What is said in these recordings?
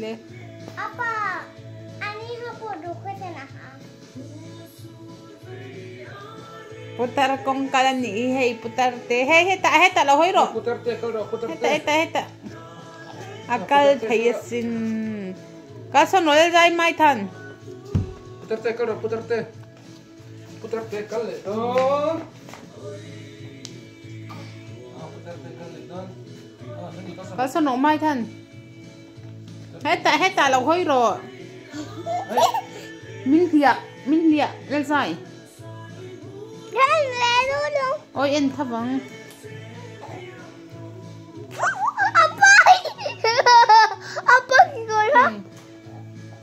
le. Apa, ani ha pawh duh ka chen a ha. Putar kawng kal a nih hi hei putar te hei hetah hetah lo hawi rawh. Putar te kal rawh putar te. Hetah hetah hetah a kal thei asin. Kal sawn rawh lel zai mai than. Putar te kal rawh putar te. Putar te kal leh dawn. Putar te kal leh dawn. Kal sawn rawh mai than. Hetah hetah lo hawi rawh. Min hliah min hliah lel zai. Awi en tha vang.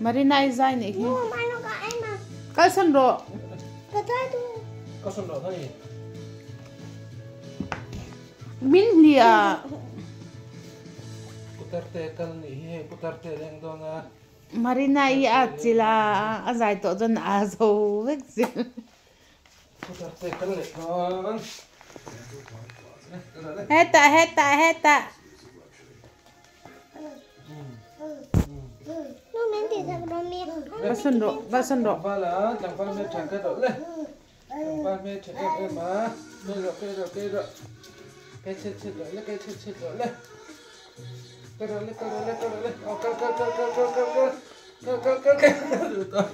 Marina i zai nih hi. Kal sawn rawh. Kal sawn rawh hei. Min hliah. Putar te kal nih hi hei putar te leng dawn a. Marina i a chil a a zai tawh chuan a zo vek zel. Putar te kal leh dawn. Hetah hetah hetah. Kal sawn rawh kal sawn rawh. Tlangval a tlangval hmeltha ka rawh le. Tlangval hmeltha em em a. Kei rawh kei rawh kei rawh. Kei chhet chhet rawh le kei chhet chhet rawh le. Kal rawh le kal rawh le kal rawh le. Aw kal kal kal kal kal kal kal kal kal kal kal.